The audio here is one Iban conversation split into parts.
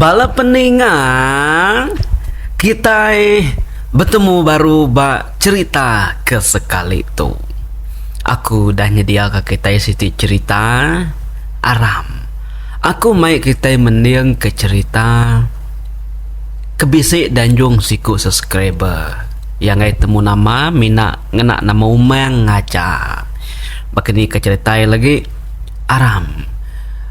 Bala peninga kitai betemu baru ba cherita ke sekali tu. Aku udah nyediaka kitai siti cherita aram. Aku mai kitai mending ke cherita ke bisi dianjung siku subscriber. Iya enggai temu nama mina ngena nama Umang aja. Baka ni ke cherita iya lagi aram.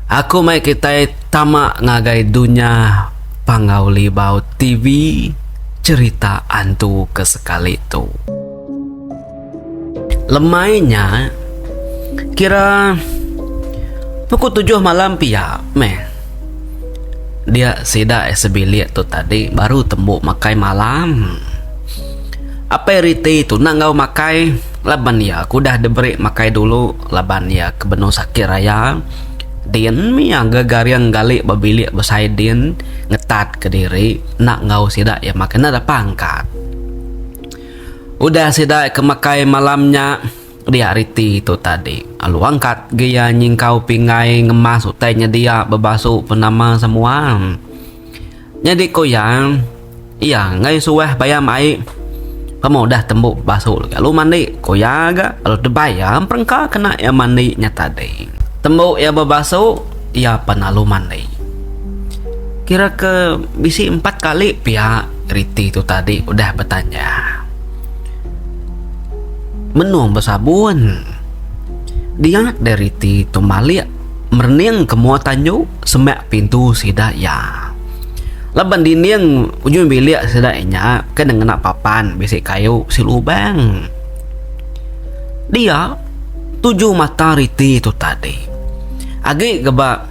Aku mai kitai tama ngagai dunya Panggau Libau TV Cherita Antu ke sekali tu. Lemai nya kira pukul tujuh malam pia meh dia sida sebilik tu tadi baru tembu makai malam. Apai riti tu enda enggau makai laban iya ke udah diberi makai dulu laban iya ke benung sakit raya din mih iya gegaring gali ba bilik besai din ngetat kediri enda enggau sida iya makai enda dapah angkat. Udah sida ke makai malam nya dia riti tu tadi lalu angkat ge iya nyingkau pinggai ngemas utai nyedia bebasu penama semua. Nyadi ku iya, iya enggai suah bayam ai pama udah tembu basu lalu mandi ku iya ga lalu tebai iya perengka kena iya mandi nya tadi. Tembu iya bebasu iya pan lalu mandi. Kira ke bisi empat kali pia riti tu tadi udah betanya. Menung besabun dia deh riti tu malik merening ke mua tanju semak pintu sida iya. Laban dinding ujung bilik sida iya nya ke ne ngena papan bisi kayu bisi lubang. Dia tuju mata riti tu tadi. Agi ke ba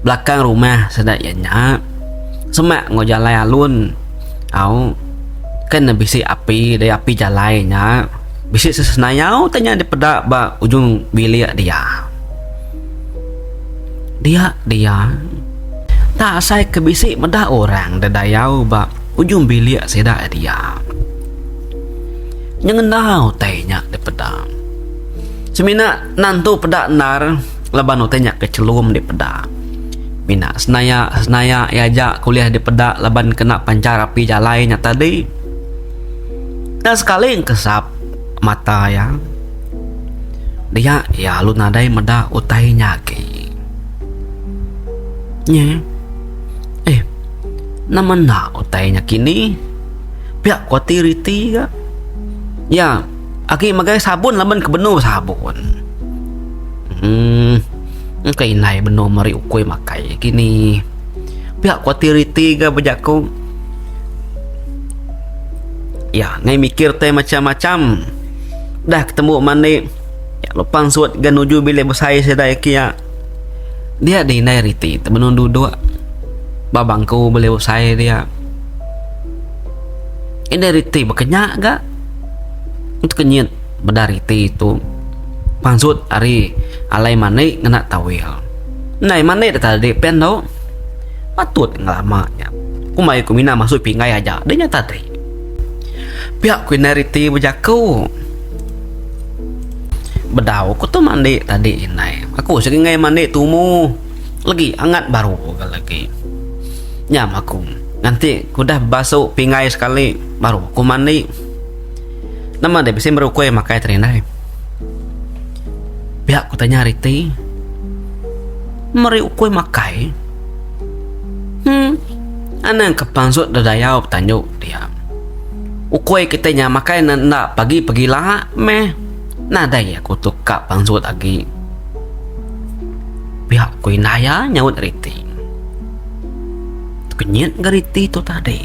belakang rumah sida iya nya semak enggau jalai alun au ke ne bisi api deh api jalai nya bisi sesenayau te nya dipeda ba ujung bilik dia. Dia dia tak asai ke bisi meda orang dedayau ba ujung bilik sida dia. Nyengenda utai nya dipeda. Semina nantu peda endar laban utai nya ke chelum dipeda. Mina senaya senaya iya aja ke ulih dipeda laban kena panchar api jalai nya tadi. Enda sekali engkesap mata iya. Dia iya lalu nadai meda utai nya agi. Nye. Eh. Nama enda utai nya kini? Pia ku ati riti ga. Iya agi megai sabun laban ke benung sabun. Uhh. Engka indai benung meri ukui makai kini. Pia ku ati riti ga bejaku. Iya ngai mikir tai macam-macam. Udah ketemu mandi ya lalu pansut ga nuju bilik besai sida iya kiya. Dia deh indai riti te benung duduk ba bangku bilik besai dia. Indai riti baka nya ga tekenyit meda riti tu pansut ari alai mandi ngena tawil. Indai mandi da tadi pen tu patut ngelama nya. Kumbai ku mina masu pinggai aja deh nya tadi. Pia ku indai riti bejaku. Bedau ku tu mandi tadi indai. Aku sigi enggai mandi tumu legi angat baru ga legi. Nya mah aku nganti ku udah bebasu pinggai sekali baru ku mandi. Nama deh bisi merukui makai tadi indai. Pia ku tanya riti. Meri ukui makai. Huh. Anang ke pansut dedayau betanju dia. Ukui kitai nya makai ne enda pagi pegila meh. Nadai aku tu ka pansut agi. Pia ku indai iya nyaut riti. Tekenyit ga riti tu tadi.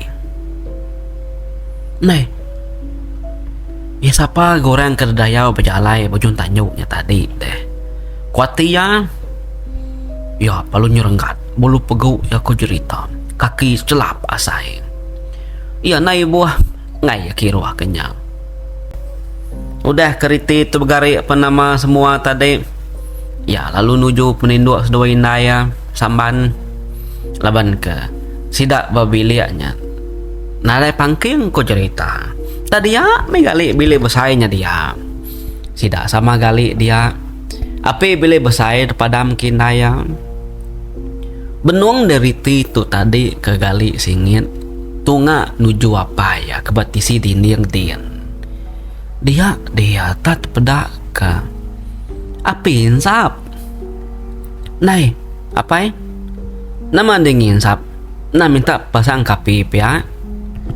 Neh. Iya sapa ga orang ke dedayau bejalai ba ujung tanju nya tadi deh. Ku ati iya. Iya lalu nyerenggat bulu pegu iya ku jerita. Kaki chelap asai. Iya ndai buah enggai iya kiruh ke nya. Udah ke riti tu begari penama semua tadi iya lalu nuju peninduk seduai indai iya Samban laban ke sida ba bilik nya nadai pangking ku jerita. Tadia mih gali bilik besai nya dia. Sida sama gali dia. Api bilik besai tepadam ke indai iya. Benung deh riti tu tadi ke gali singit tunga nuju apai iya ke ba tisi dinding din. Dia dia tak tepeda ke api insap. Ndai apai nama deh nginsap enda minta pasang ke api pia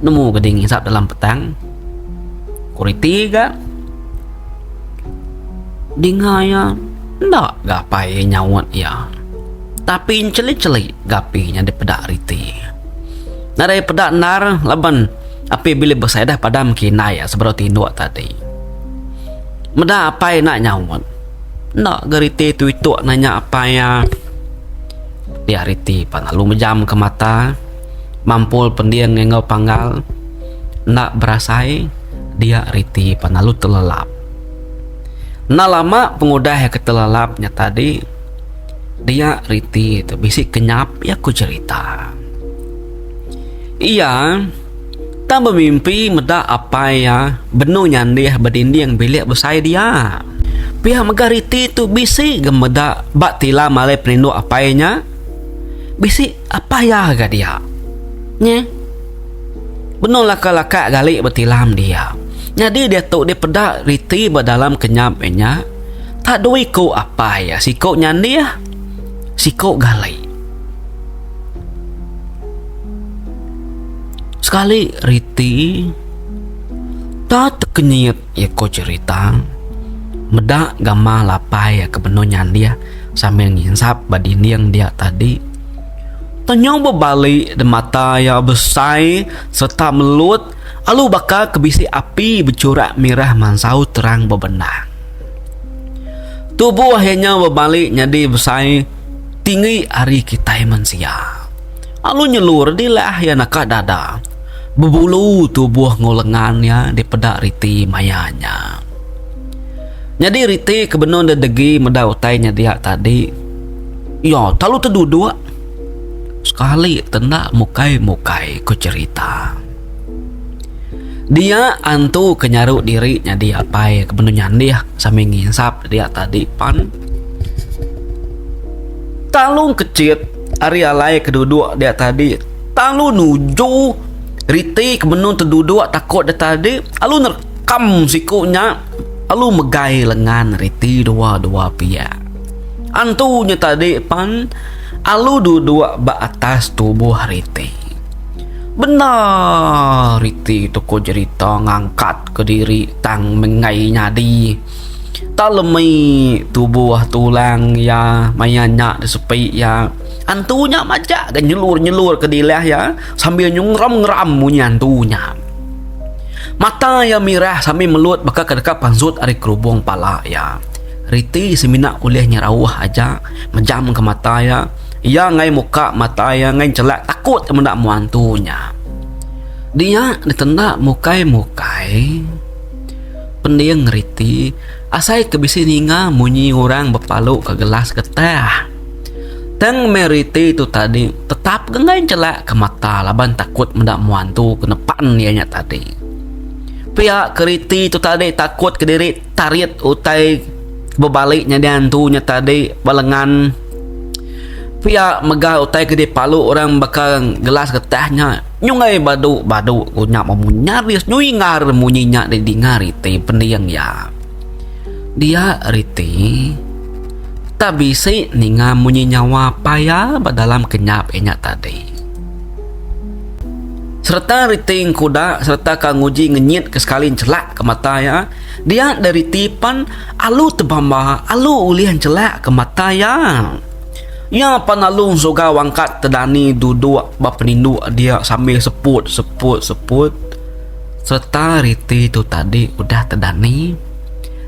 nemu ke deh nginsap dalam petang. Ku riti ga dinga iya enda ga apai iya nyaut iya. Tapi encheli-cheli ga api nya dipeda riti. Nadai peda endar laban api bilik besai dah padam ke indai iya sebedau tinduk tadi. Meda apai enda nyaut, enda ga riti tu ituk nanya apai iya. Dia riti pan lalu mejam ke mata, mampul pending enggau panggal. Enda berasai dia riti pan lalu telelap. Enda lama pengudah iya ke telelap nya tadi, Dia riti tu bisi kenyap iya ku cherita. Iya tang bemimpi meda apai iya benung nyandih ba dinding bilik besai dia. Pia mega riti tu bisi ga meda ba tilam alai perindu apai nya bisi apai iya ga dia. Nyeh. Benung laka-laka gali ba tilam dia. Nyadi diatu dipeda riti ba dalam kenyap iya nya. Tak dua iku apai iya, siku nyandih, siku gali. Sekali riti tak tekenyit iya ko cherita meda gamal apai iya ke benung nyandih sambil nginsap ba dinding dia tadi. Tanyau bebali da mata iya besai sereta melut alu baka ke bisi api bechurak mirah mansau terang bebendang. Tubuh iya nyau bebali nyadi besai tinggi ari kitai mensia. Alu nyelur dilah iya naka dada. Bebulu tubuh enggau lengan iya dipeda riti maya nya. Nyadi riti ke benung dedegi meda utai nya dia tadi, iya telalu teduduk sekali tenda mukai-mukai ku cherita. Dia antu ke nyaru diri nyadi apai ke benung nyandih sambil nginsap dia tadi pan talung kechit ari alai ke duduk dia tadi talu nuju riti ke benung teduduk takut dia tadi lalu nerekam siku nya lalu megai lengan riti dua-dua piak. Antu nya tadi pan alu duduk ba atas tubuh riti. Bendar riti tu ko jerita ngangkat ke diri tang mengai nyadi. Tak lemi tubuh tulang iya maya nya disepi iya. Antu nya majak ga nyelur-nyelur ke dilah iya sambil ngeram-ngeram munyi antu nya. Mata iya mirah sambil melut baka ke deka pansut ari kerubung pala iya. Riti semina ulih nyerauh aja mejamka mata iya. Iya enggai muka mata iya enggai chelak takut meda mua antu nya. Dia ditenda mukai-mukai pending riti asai ke bisi ninga munyi orang bepalu ka gelas getah. Tang meh riti tu tadi tetap ga enggai chelak ka mata laban takut meda mua antu ke nepan iya nya tadi. Pia ke riti tu tadi takut kediri. Tarit utai bebali nyadi antu nya tadi ba lengan pia mega utai ke dipalu orang baka gelas getah nya nyungai badu badu ku nya memunyi nyaris nyingar munyi nya didinga riti pending iya. Dia riti tak bisi ninga munyi nyawa paya ba dalam kenyap iya nya tadi. Sereta riti engkuda sereta ka nguji ngenyit ke sekali enchelak ke mata iya, dia da riti pan alu tebamba alu ulih enchelak ke mata iya. Iya pan alu ensugau angkat tedani duduk ba peninduk dia sambil seput seput seput. Sereta riti tu tadi udah tedani,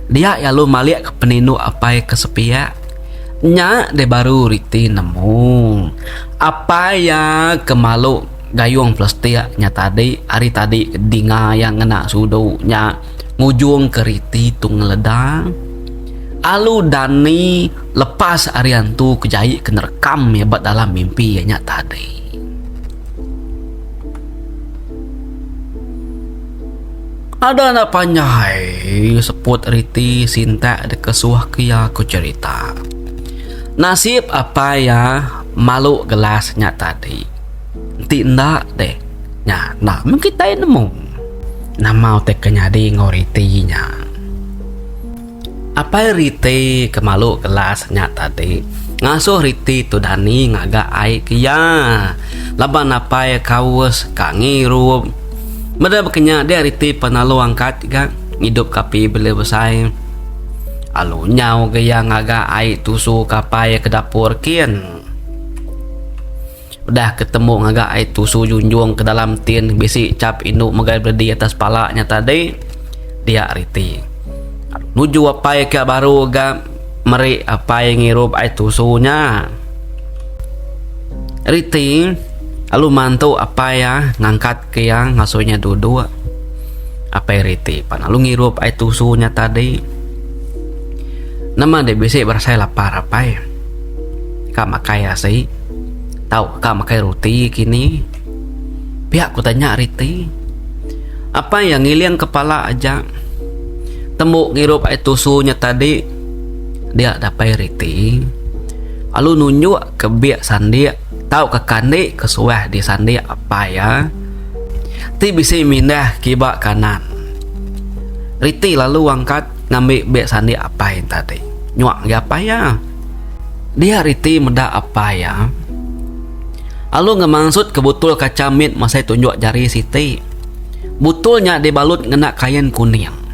dia iya alu malik ke peninduk apai ke sepiak. Nya deh baru riti nemu. Apai iya ke malu gayung plastik nya tadi ari tadi ke dinga iya ngena sudu nya ngujung ke riti tu ngeleda. Alu dani lepas ari antu ke jai ke nerekam iya ba dalam mimpi iya nya tadi. Ada enda panjai seput riti sintak deka suah ke iya ku cherita. Nasib apai iya. malu gelas nya tadi. Enti enda deh, nya enda meh kitai nemu nama utai ke nyadi enggau riti nya. Apai riti ke malu gelas nya tadi ngasuh riti tu dani ngaga ai ke iya laban apai kaus ka ngirup. Meda baka nya dia riti penalu angkat ga ngidup ka api beli besai. Alu nyau ga iya ngaga ai tusu ke apai ke dapur kin. Udah ke temu ngaga ai tusu junjung ke dalam tin bisi chap indu megai beledi atas pala nya tadi dia riti. Nuju apai ke baru ga meri apai ngirup ai tusu nya. Riti lalu mantu apai iya ngangkat ke iya ngasuh nya duduk. Apai riti pan lalu ngirup ai tusu nya tadi. Nama deh bisi berasai lapar apai. Ka makai asi tau ka makai roti kini. Pia ku tanya riti. Apai iya ngiling kepala aja. Tembu ngirup ai tusu nya tadi dia dapai riti lalu nunjuk ke bik sandik tauka kandi ke suah disandik apai iya ti bisi mindah kiba kanan. Riti lalu angkat ngambi bik sandik apai tadi. Nyuak agi apai iya. Dia riti meda apai iya. Alu ngemansut ke butul kacha mit masai tunjuk jari siti. Butul nya dibalut ngena kain kuning.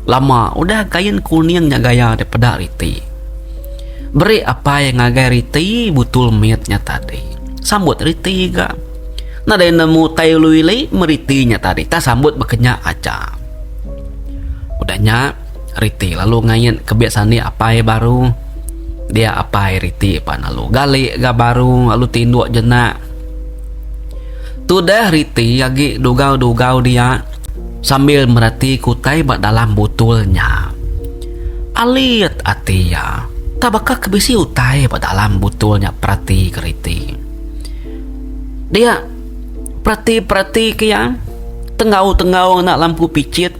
Lama udah kain kuning nya gaya dipeda riti. Beri apai ngagai riti butul mit nya tadi. Sambut riti ga. Nadai nemu tai ulu ili meriti nya tadi. Tak sambut baka nya aja. Udah nya. Riti lalu ngait ke biak sandi apai baru. Dia apai Riti pan lalu gali ga baru lalu tinduk jenak. Tudah Riti agi dugau-dugau dia sambil mereti ke utai ba dalam butul nya. Alit ati iya tak baka ke bisi utai ba dalam butul nya perati ke Riti. Dia perati-perati ke iya tenggau-tenggau ngena lampu pichit.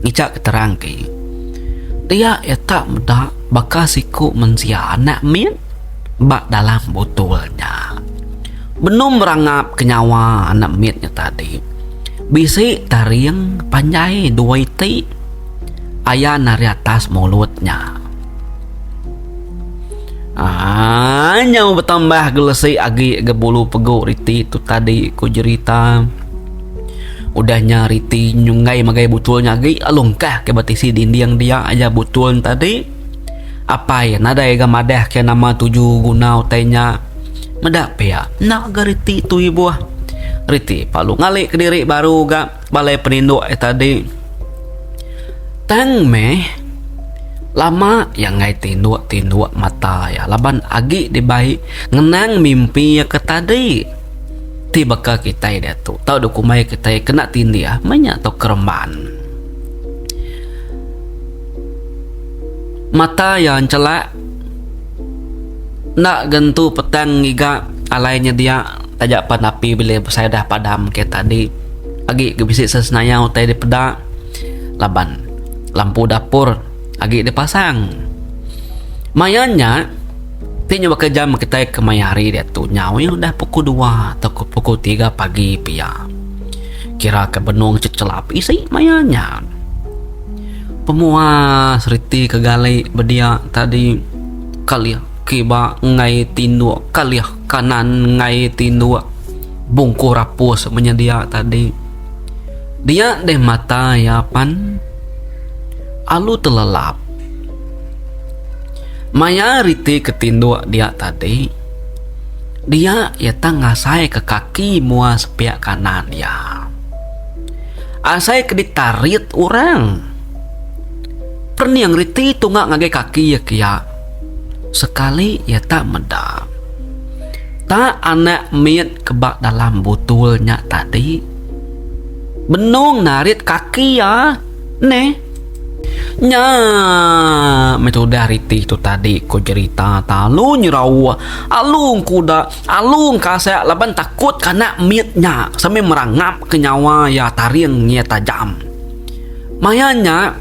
Ngicha ke terang ke. Dia iya tak meda baka siku mensia anak mit ba dalam botol nya. Benung merangap ke nyawa anak mit nya tadi. Bisi taring panjai dua iti ayan ari atas mulut nya. Aaa nyau betambah gelesi agi ga bulu pegu riti tu tadi ku jerita. Udah nya riti nyunggai megai butul nya agi lalu engkah ke ba tisi dinding dia aja butul nya tadi. Apai nadai ga madah ke nama tuju guna utai nya. Meda pia enda ga riti tu ibuh. Riti palu ngali kediri baru ga balai peninduk iya tadi. Tang meh lama iya enggai tinduk-tinduk mata iya laban agi dibai ngenang mimpi iya ke tadi. Ti baka kitai diatu tau dikumbai kitai kena tindih meh nya tau keremban. Mata iya enchelak enda gentu petang ngiga alai nyedia taja pan api bilik besai dah padam ke tadi agi ke bisi sesenaya utai dipeda laban lampu dapur agi dipasang. Maya nya. Ti nya baka jam kitai ke maya hari diatu nyau iya udah pukul dua tauka pukul tiga pagi pia. Kira ke benung cechelap isi maya nya. Pemuas reti ke gali bedia tadi kalih kiba enggai tinduk kalih kanan enggai tinduk bungkuh rapus menyedia tadi. Dia deh mata iya pan alu telelap. Maya riti ke tinduk dia tadi, dia iya tang ngasai ke kaki mua sepiak kanan iya. Asai ke ditarit orang. Perening riti tunga ngagai kaki iya kiya. Sekali iya tak meda. Tak anak mit ke ba dalam butul nya tadi benung narit kaki iya neh. Nya meh tudah riti tu tadi ko jerita ta alu nyerauh alu engkuda alu engkasak laban takut ke anak mit nya sambil merangap ke nyawa iya taring iya tajam. Maya nya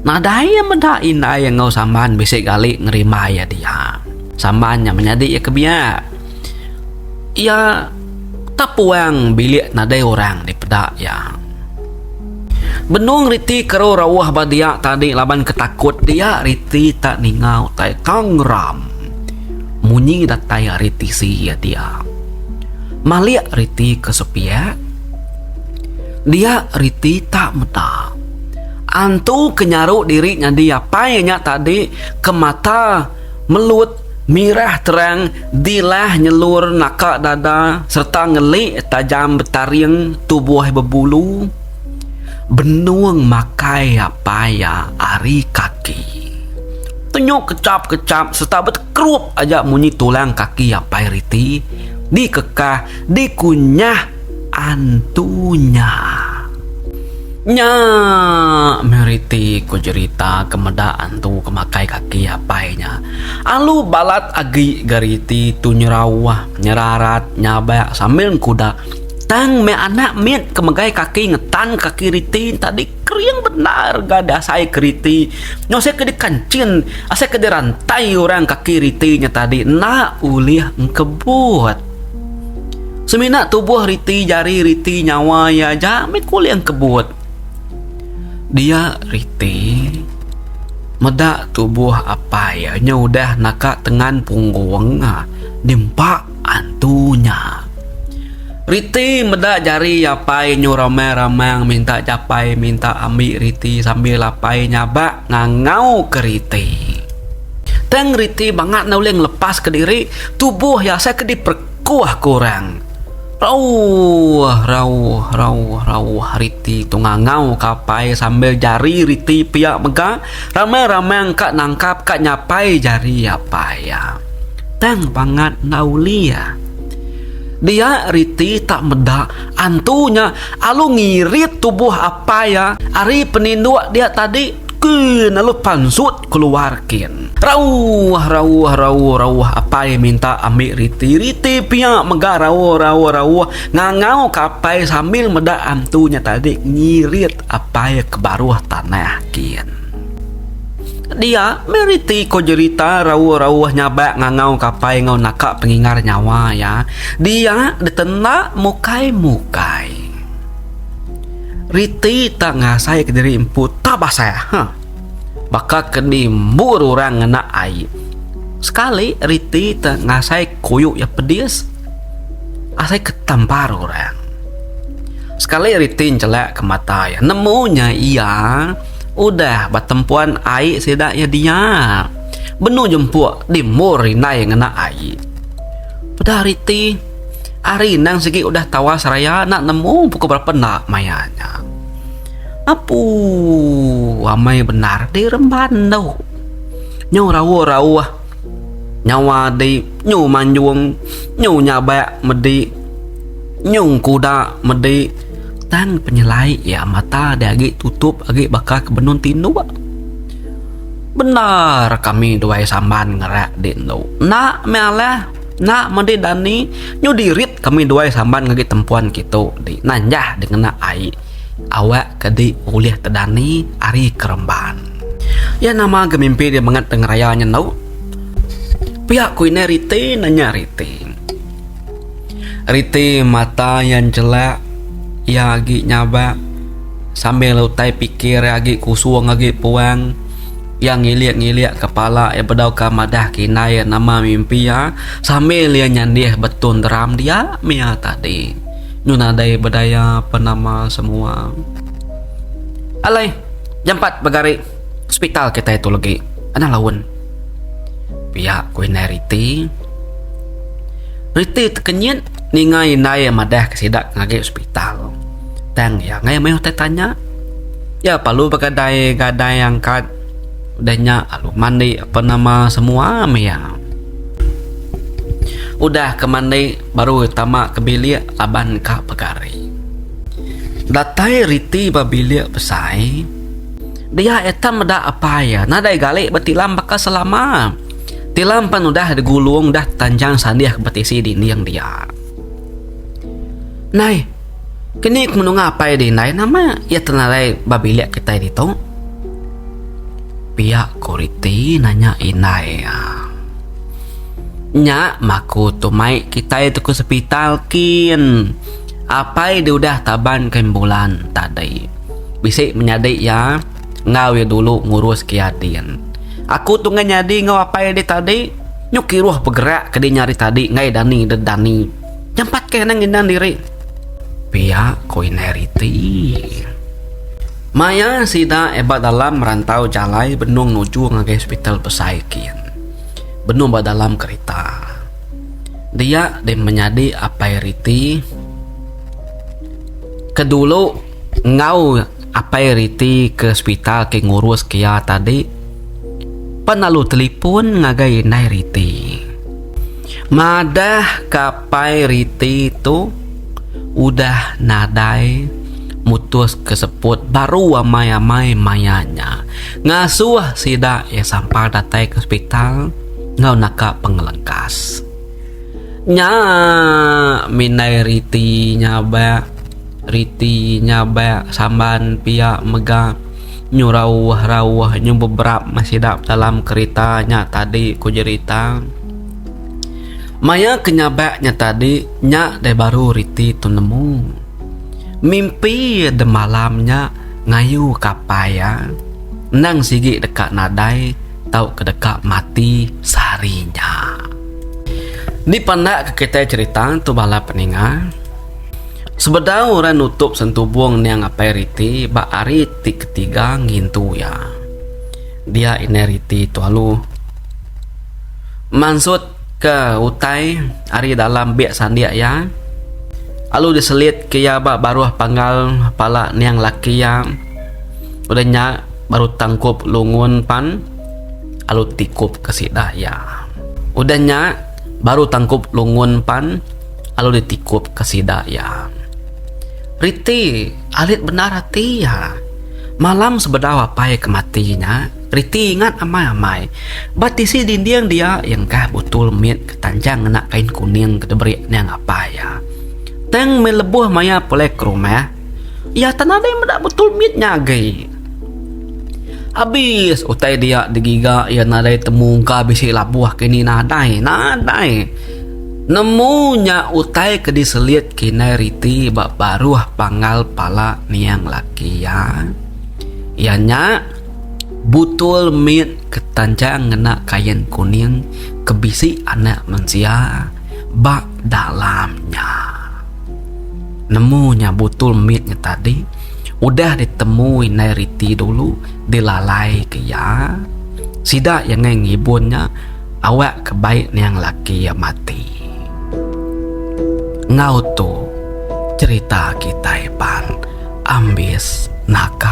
nadai iya meda indai enggau samban bisi gali ngerimbai iya dia. Samban nya menyadi iya ke biak. Iya tak puang bilik nadai orang dipeda iya. Benung riti keru rauh ba dia tadi laban ke takut dia riti tak ninga utai kangram munyi datai ari tisi iya dia. Malik riti ke sepiak dia riti tak meda. Antu ke nyaru diri nyadi apai nya tadi ke mata melut mirah terang dilah nyelur naka dada sereta ngeli tajam betaring tubuh bebulu benung makai apai iya ari kaki. Tenyuk kechap-kechap sereta betekerup aja munyi tulang kaki apai riti dikekah dikunyah antu nya. Nya meh riti ku jerita ke meda antu ke makai kaki apai nya. Alu balat agi ga riti tu nyerauh, nyerarat, nyabak sambil ngkuda. Tang meh anak mit ke megai kaki ngetan kaki riti tadi kering bendar ga dasai ke riti. Nyau asai ke dikanchin, asai ke dirantai orang kaki riti nya tadi enda ulih engkebut. Semina tubuh riti jari riti nyawa iya aja meh kuling kebut. Dia riti meda tubuh apai iya nya udah naka tengan punggung diempa antu nya. Riti meda jari apai nyu ramang-ramang minta japai minta ambi riti sambil apai nyabak ngangau ke riti. Tang riti bangat enda ulih ngelepaska diri, tubuh iya asai ke diperekuh ke orang. Rauh, rauh, rauh, rauh riti tu ngangau ke apai sambil jari riti pia mega ramang-ramang ka nangkap ka nyapai jari apai iya. Tang bangat enda ulih. Dia riti tak meda antu nya alu ngirit tubuh apai iya ari peninduk dia tadi ke lalu pansut keluar kin. Rauh rauh rauh rauh apai minta ambi riti riti pia mega rauh rauh rauh ngangau ke apai sambil meda antu nya tadi ngirit apai ke baruh tanah kin. Dia meh riti ko jerita rauh rauh nyabak ngangau ke apai enggau naka pengingar nyawa iya dia ditenda mukai mukai. Riti tak ngasai ke diri empu tak basah ha. Baka ke dimbur orang ngena ai. Sekali riti tak ngasai kuyu iya pedis asai ke tampar orang. Sekali riti nchelak ke mata iya nemu nya iya. Udah ba tempuan ai sida iya dia. Benung jempuk di mur indai ngena ai. Peda riti, ari endang sigi udah tawas raya enda nemu pukul berapa enda maya nya. Apuu amai bendar di remban tu. Nyu rauh-rauh nyawa di nyu manjung nyu nyabak medi. Nyung kuda medi tang penyelai iya mata deh agi tutup agi baka ke benung tinduk. Bendar kami duai samban ngerak di endu. Enda meh alah, enda meh di dani nyu dirit kami duai samban ngagai tempuan kitu di nanjah di ngena ai awak ke di ulih tedani ari keremban. Iya nama ga mimpi di mengat ngeraya nyendu. Pia ku indai Riti nanya Riti. Riti mata iya enchelak, iya agi nyabak sambil utai pikir iya agi kusung agi puang. Iya ngilik-ngilik ke pala iya bedau ka madah ke indai iya nama mimpi iya sambil iya nyandih betun deram dia mia tadi. Nyu nadai bedaya penama semua. Alai, jampat begari hospital kitai tu legi. Anang laun. Pia ku indai Riti. Riti tekenyit ninga indai iya madah ke sida ngagai hospital. Tang iya ngagai mayuh tai tanya. Iya perlu begadai gadai angkat udah nya lalu mandi ape nama semua meh iya. Udah ke mandi baru tama ke bilik laban ka pegari. Datai Riti ba bilik besai dia ita meda apai iya nadai gali betilam baka selama. Tilam pan udah digulung udah tetanjang sandih ke betisi dinding dia. Nai, kini ku menunga apai di indai nama iya tenalai ba bilik kitai ditu? Pia ku Riti nanya indai iya. Nya maku tu mai kitai tu ke sepital kin. Apai di udah taban ke ambulan tadi. Bisi menyadi iya enggau iya dulu ngurus ke iya din. Aku tu enggai nyadi enggau apai di tadi. Nyu kiruh pegerak ke dinya ari tadi enggai dani de dani. Nyampat ke anang nginang diri. Pia ko indai Riti. Maya sida eba dalam rantau jalai benung nuju ngagai hospital besai kin. Benung ba dalam kerita. Dia deh menyadi apai Riti ke dulu enggau apai Riti ke hospital ke ngurus ke iya tadi pan lalu telipon ngagai indai Riti. Madah ke apai Riti tu udah nadai mutus ke seput baru amai-amai maya nya ngasuh sida iya sampal datai ke hospital enggau naka pengelengkas. Nya mindai riti nyabak, riti nyabak samban pia mega nyu rauh-rauh nyu beberap meh sida dalam kerita nya tadi ku jerita. Maya ke nyabak nya tadi nya deh baru riti tu nemu. Mimpi demalam nya ngayu ke apai iya endang sigi deka nadai. Tauka deka mati sehari nya. Dipandakka kitai cherita tu bala peninga. Sebedau orang nutup sentubung niang apai Riti ba hari ti ketiga ngintu iya. Dia indai Riti tu alu mansutka utai ari dalam beg sandik iya alu diselitka iya ba baruh panggal pala niang laki iya. Udah nya baru tangkup lungun pan alu tikup ke sida iya. Udah nya baru tangkup lungun pan alu ditikup ke sida iya. Riti alit bendar ati iya. Malam sebedau apai ke mati nya, Riti ingat amai-amai ba tisi dinding dia iya engkah butul mit ke tanjang ngena kain kuning ke diberi niang apai iya. Tang meh lebuh maya pulai ke rumah, Iya tan nadai meda betul mit nya agi. Abis utai dia digiga iya nadai temu engka bisi labuh kini nadai nadai. Nemu nya utai ke diselit kindai riti ba baruh panggal pala niang laki iya. Iya nya butul mit ke tanjang ngena kain kuning ke bisi anak mensia ba dalam nya. Nemu nya butul mit nya tadi udah ditemu indai riti dulu dilalai ke iya. Sida iya ngai ngibun nya awak ke bai niang laki iya mati. Enggau tu cherita kitai pan ambis naka.